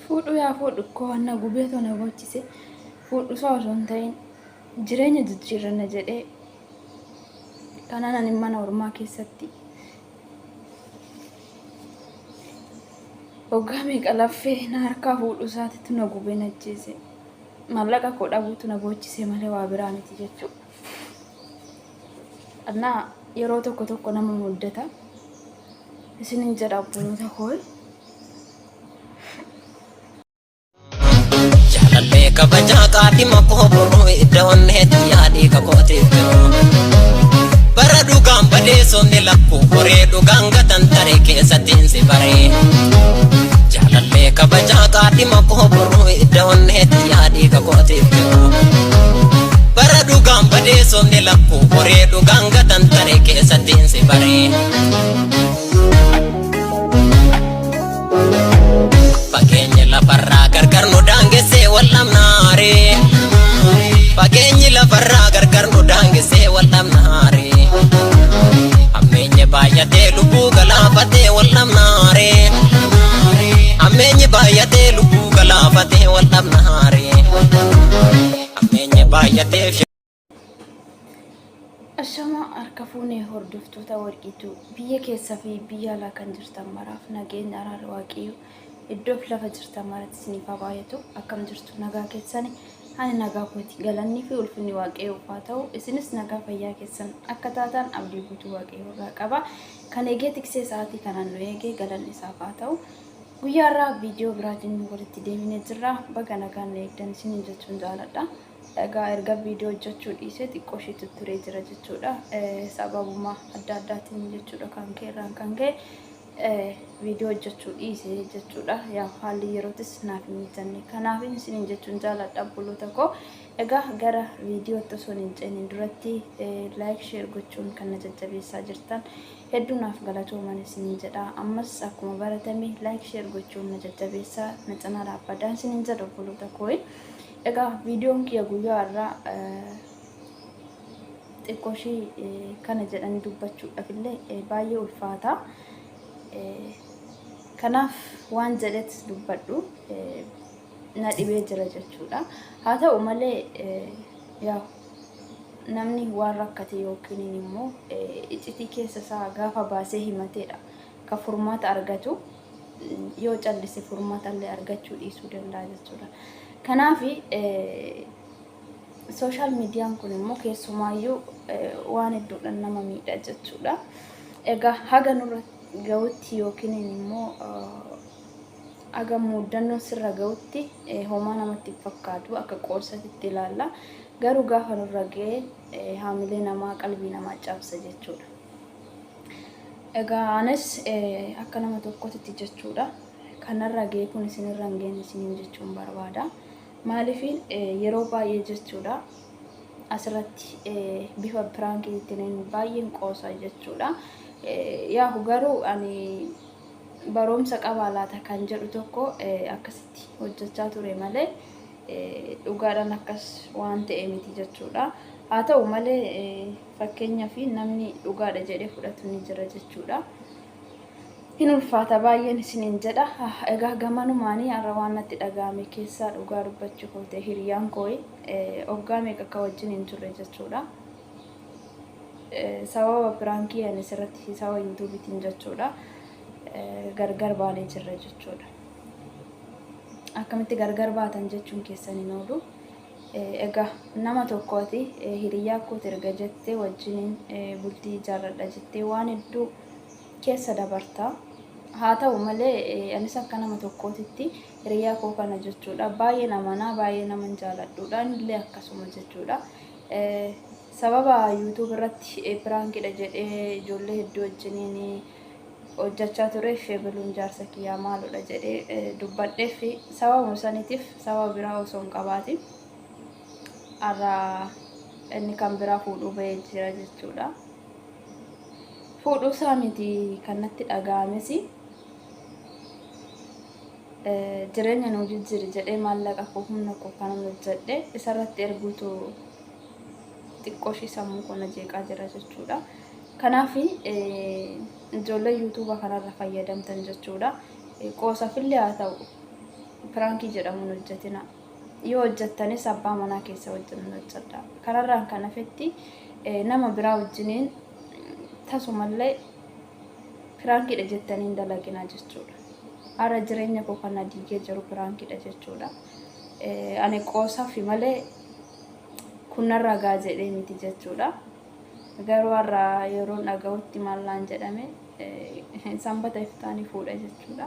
Fuudhu yaa fuudhu koo na gubeetoo na boochise. Fuudhu isaa osoo hin ta'in jireenya jijjiirranna jedhee kanaan ani mana ormaa keessatti waggaa meeqa laffee na harkaa fuudhu isaatitu na gubee na ajjeese. Maallaqa koo dhabuutu na boochise malee waa biraa miti jechuudha. Annaa yeroo tokko tokko nama muddata. Isinin jedha obboloota koo. Jaalallee kabajaa qaadhima koo boruu idda onneetti yaadii kakootiif jiru. Bara dhugaan badee somni lakkuu horee dhugaan gatan taree keessattiin si baree. Jaalallee kabajaa qaadhima koo boruu idda onneetti yaadii kakootiif jiru. Bara dhugaan badee somni lakkuu horee dhugaan gatan taree keessattiin si baree. Fageenyi lafarraa gargar nu daangessee wal dhabnaare. Fageenyi lafarraa gargar nu daangessee wal dhabnaare. Hammeenyi baay'atee lubbuu galaafatee wal dhabnaare. Hammeenyi baay'atee lubbuu galaafatee wal dhabnaare. Hammeenyi baay'atee. Ashamaa harka fuunee hordoftoota warqiituu biyya keessa fi biyya alaa kan jirtan maraaf nageenya araarri waaqayyo iddoo fi lafa jirtan maratti isiniif haa baay'atu. Akkam jirtu? Nagaa keessani? Ani nagaa kooti, galanni fi ulfinni waaqayyoof haa ta'u. Isinis nagaa fayyaa keessan akka taatan abdii guutuu waaqayyo irraa qaba. Kan eegee tiksee sa'aatii kanaan nu eegee galanni isaaf haa ta'u. Guyyaa irraa viidiyoo biraatiin walitti deebinee jirra. Baga nagaan nu eegdan isiniin jechuun jaaladha. Egaa erga viidiyoo hojjechuu dhiisee xiqqoo ishee tutturee jira jechuudha. Sababuma adda addaatiin jechuudha, kan ka'e irraan kan ka'e viidiyoo hojjechuu dhiise jechuudha. Yaa haalli yerootis naaf hin mijanne. Kanaaf isiniin jechuun jaaladha obboloota koo. Egaa gara viidiyootti osoo hin ceeniin duratti like share gochuun kan na jajjabeessaa jirtan hedduu naaf galatooman isiniin jedha. Ammas akkuma baratame like share gochuun na jajjabeessaa, na cinaa dhaabbadhaa isiniin jedha obboloota koo. Egaa viidiyoon kiyya guyyaa har'aa xiqqoo ishii kana jedhanii dubbachuudhaaf illee baay'ee ulfaata. Kanaaf waan jedhetti dubbadhu na dhibee jira jechuudha. Haa ta'u malee yaa namni waan rakkate yookiin immoo iccitii keessa isaa gaafa baasee himateedha kan furmaata argatu. Yoo callise furmaata illee argachuu dhiisuu danda'a jechuudha. Kanaaf sooshaal miidiyaan kun immoo keessumaayyuu waan hedduudhaan nama miidha jechuudha. Egaa haga nurra ga'utti yookiin immoo haga muuddannoon sirra ga'utti homaa namatti hin fakkaatu, akka qoosatitti ilaalla. Garuu gaafa nurra ga'e haamilee namaa, qalbii namaa cabsa jechuudha. Egaa anis akka nama tokkotitti jechuudha. Kanarra ga'e kun isinirra hin geenye isiniin jechuun barbaada. Maaliif yeroo baay'ee jechuudha asirratti bifa piraankiitiin baay'een qoosa jechuudha. Yaahu garuu ani barumsa qabaa laata kan jedhu tokko akkasitti hojjechaa ture malee dhugaadhaan akkas waan ta'e miti jechuudha. Haa ta'u malee fakkeenyaaf namni dhugaadha jedhee fudhatu ni jira jechuudha. Hin ulfaata baay'een isiniin jedha. Egaa gamanumaanii har'a waan natti dhaga'ame keessaa dhugaa dubbachuu koo ta'e hiriyaan koo oggaa meeqa akka wajjin hin turre jechuudha. Sababa piraankii ani asirratti sababa yuutuubiitiin jechuudha. Gargar baanee jirra jechuudha. Akkamitti gargar baatan jechuun keessan hin oolu. Egaa nama tokko ati hiriyyaa kooti erga jettee wajjiniin bultii ijaarradha jettee waan hedduu keessa dabarta. Haa ta'u malee anis akka nama tokkootitti hiriyyaa koo kana jechuudha baay'een amanaa, baay'ee naman jaaladhuudha, innillee akkasuma jechuudha. Sababa YouTube irratti piraankidha jedhee ijoollee hedduu wajjiniin hojjachaa tureef ebeluun jaarsa kiyyaa maalodha jedhee dubbadheef, sababuma saniitiif sababa biraa osoo hin qabaatin har'a inni kan biraa fuudhuu bahee jira jechuudha. Fuudhuu isaa miti kan natti dhaga'ames, jireenya nuu jijjiiri jedhee maallaqa koo, humna koo kanan hojjedhe isarratti erguutu xiqqoo ishii sammuu koo na jeeqaa jira jechuudha. Kanaaf ijoollee yuutuuba kanarra fayyadamtan jechuudha. Qoosafillee haa ta'u Piraankii jedhamuun hojjetina. Yoo hojjettanis abbaa manaa keessa wajjin hojjedha. Kanarraan kan hafetti nama biraa wajjiniin tasumallee piraankiidha jettanii hin dalaginaa jechuudha. Har'a jireenya koo kana diigee jiru piraankiidha jechuudha. Ani qoosafi malee kun narraa gaa jedhee miti jechuudha. Garuu har'a yeroon dhaga'utti maallaan jedhame sanbata iftaanii fuudha jechuudha.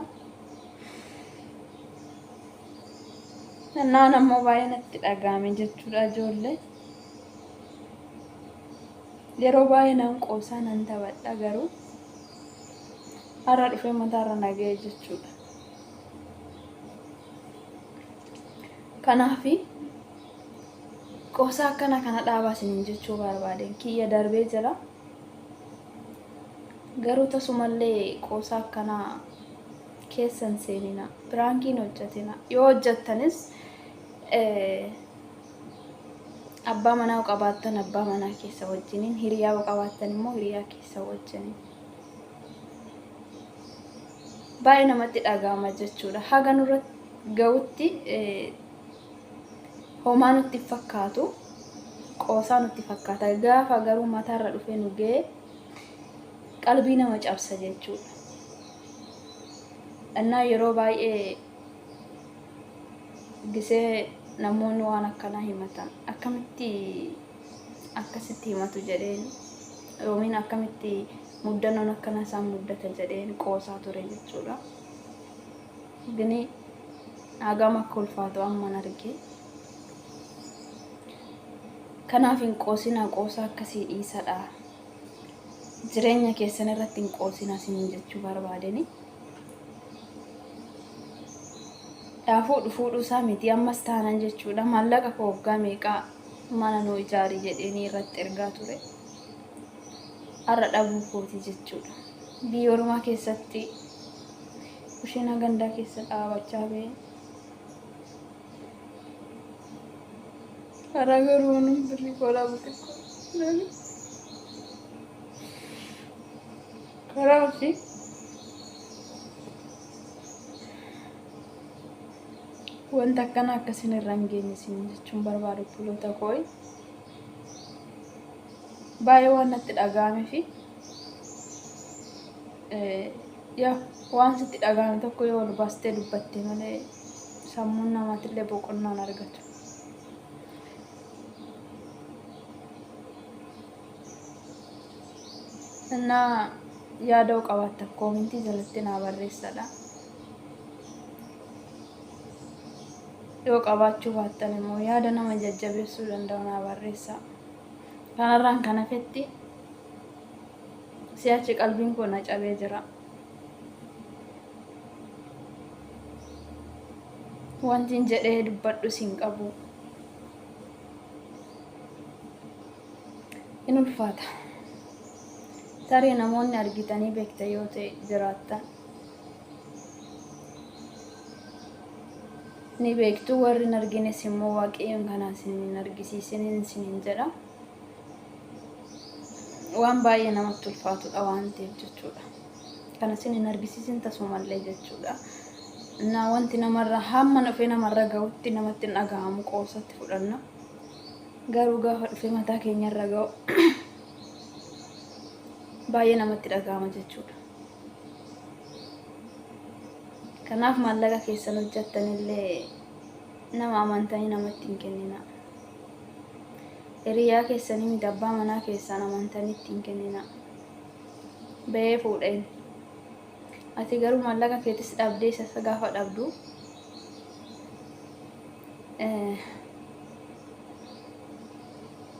Naan ammoo baay'ee natti dhaga'ame jechuudha ijoollee. Yeroo baay'ee nan qoosaa nan taphadha garuu har'a dhufee mataarra na ga'e jechuudha. Kanaafi qoosaa akkana kana dhaabaa isiniin jechuu barbaadeen kiyya darbee jira. Garuu tasumallee qoosaa akkanaa keessa hin seenina. Piraankii hin hojjetina. Yoo hojjettanis abbaa manaa yoo qabaattan abbaa manaa keessa wajjiniin, hiriyaa yoo qabaattan immoo hiriyaa keessa wajjiniin. Baay'ee namatti dhaga'ama jechuudha. Haga nurra ga'utti homaa nutti hin fakkaatu. Qoosaa nutti fakkaata. Gaafa garuu mataarra dhufee nu ga'e qalbii nama cabsa jechuudha. Innaa yeroo baay'ee gisee namoonni waan akkanaa himatan akkamitti akkasitti himatu jedheen yoomiin akkamitti muddannoon akkanaa isaan muddata jedheen qoosaa ture jechuudha. Gini hagam akka ulfaatu amman arge. Kanaaf hin qoosinaa qoosaa akkasii dhiisadha. Jireenya keessan irratti hin qoosinaa isiniin jechuu barbaadeni. Yaa fuudhu fuudhuu isaa miti ammas taanan jechuudha maallaqa koo waggaa meeqaa mana nuu ijaari jedheenii irratti ergaa ture har'a dhabuu kooti jechuudha biyya ormaa keessatti kushiinaa gandaa keessa dhaabachaa ba'e har'a garuu anum birrii koo dhabu xiqqoo karaa fi Wanta akkana akka isin irra hin geenye isin jechuun barbaadu obboloota koo'i. Baay'ee waan natti dhaga'ame fi yaa waan sitti dhaga'ame tokko yoo ol baastee dubbatte malee sammuun namaatillee boqonnaan argatu. Innaa yaada yoo qabaattan koomentii jalatti naa barreessadha. Yoo qabaachuu baattan immoo yaada nama jajjabeessuu danda'u naa barreessaa. Kanarraan kan hafetti si'achi qalbiin koo na cabee jira. Wanti hin jedhee dubbadhus hin qabu. In ulfaata. Tarii namoonni argitanii beektan yoo ta'e jiraattan ni beektu warri hin argines immoo waaqayyoon kanaa isin hin argisiisinin isiniin jedha. Waan baay'ee namatti ulfaatudha waan ta'eef jechuudha. Kana isin hin argisiisin tasumallee jechuudha. Na wanti namarra hamma dhufee namarra ga'utti namatti hin dhaga'amu qoosatti fudhanna. Garuu gaafa dhufee mataa keenyarra ga'u baay'ee namatti dhaga'ama jechuudha. Kanaaf maallaqa keessan hojjettanillee nama amantanii namatti hin kenninaa. Hiriyaa keessanii miti abbaa manaa keessan amantanii itti hin kenninaa. Ba'ee fuudheen. Ati garuu maallaqa keetis dhabdee isa gaafa dhabdu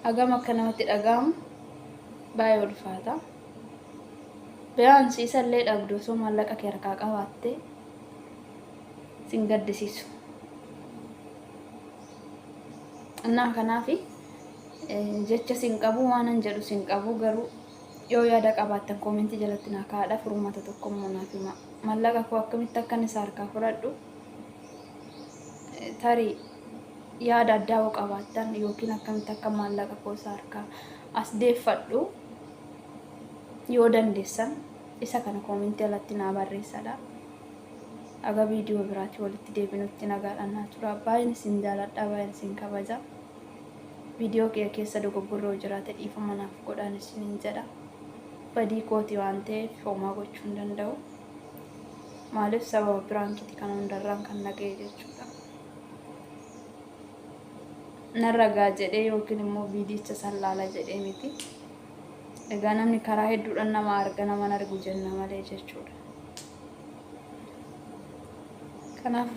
hagam akka namatti dhaga'amu baay'ee ulfaata. Biyaan isallee dhabdu osoo maallaqa kee harkaa qabaatte sin gaddisiisu. Innaa kanaaf jecha sin qabu waanan jedhu sin qabu garuu yoo yaada qabaattan koomentii jalatti naa kaa'adha furmaata tokko immoo naaf hima. Maallaqa koo akkamitti akkan isa harkaa fudhadhu tarii yaada addaa yoo qabaattan yookiin akkamitti akka maallaqa koo isa harkaa as deeffadhu yoo dandeessan isa kana koomentii alatti naa barreessadha. Haga viidiyoo biraatii walitti deebinutti nagaadhaan naa turaa. Baay'een isin jaaladha, baay'een isin kabaja. Viidiyoo kiyya keessa dogoggorri yoo jiraate dhiifama naaf godhaan isiniin jedha. Badii kooti waan ta'eef homaa gochuu hin danda'u. Maaliif sababa piraankiti kana hundarraan kan naga'e jechuudha. Narra gaa jedhee yookiin immoo viidiyicha san laala jedhee miti. Egaa namni karaa hedduudhaan nama arga nama argu jenna malee jechuudha. Kanaaf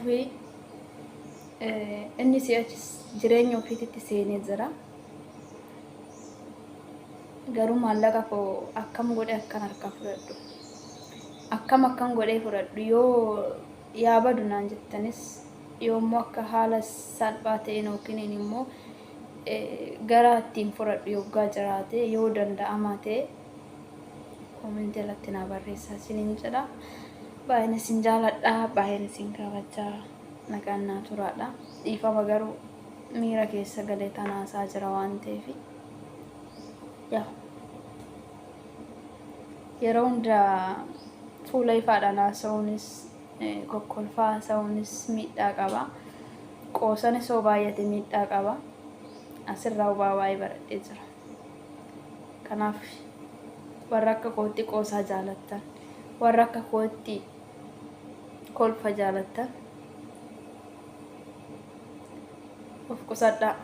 inni si'achi jireenya ofiititti seenee jira. Garuu maallaqa koo akkam godhee akkan harkaa fudhadhu? Akkam akkan godhee fudhadhu? Yoo yaa badu naan jettanis yoo immoo akka haala salphaa ta'een yookiin immoo gara ittiin fudhadhu yoggaa jiraate yoo danda'amaa ta'e koomentii irratti naa barreessaa isiniin jedha. Baay'een isin jaaladha, baay'een isin kabajaa, nagaan naa turaadha. Dhiifama garuu miira keessa galee tanaasaa jira waan ta'eef. Yaa yeroo hunda fuula ifaadhaan haasa'uunis kokkolfaa haasa'uunis miidhaa qaba. Qoosanis yoo baay'ate miidhaa qaba. Asirraa waa baay'ee baradhee jira. Kanaaf warra akka kootti qoosaa jaalattan, warra akka kootti kolfa jaalattan of qusadhaa.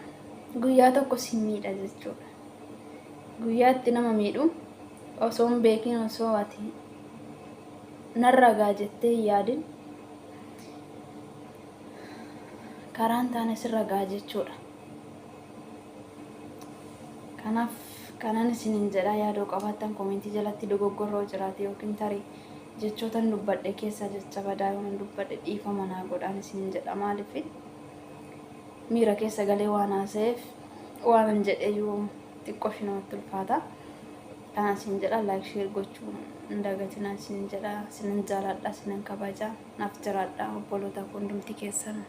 Guyyaa tokko si miidha jechuudha. Guyyaa itti nama miidhu osoo hin beekin osoo ati narra gaa jettee hin yaadin karaan taane sirra gaa jechuudha. Kanaaf kanan isinin jedha yaadoo qabaattan koomentii jalatti dogoggorroo jiraate yookiin tarii jechootan dubbadhe keessa jecha badaa yoon dubbadhe dhiifama naa godhaan isinin jedha maaliif miira keessa galee waan haasa'eef waanan jedheyyuu xiqqoo ishee namatti ulfaata. Kana isin jedha like share gochuu hin dagatinaa isin jedha. Isinin jaaladha, isinin kabaja. Naaf jiraadha obboloota koo hundumti keessan.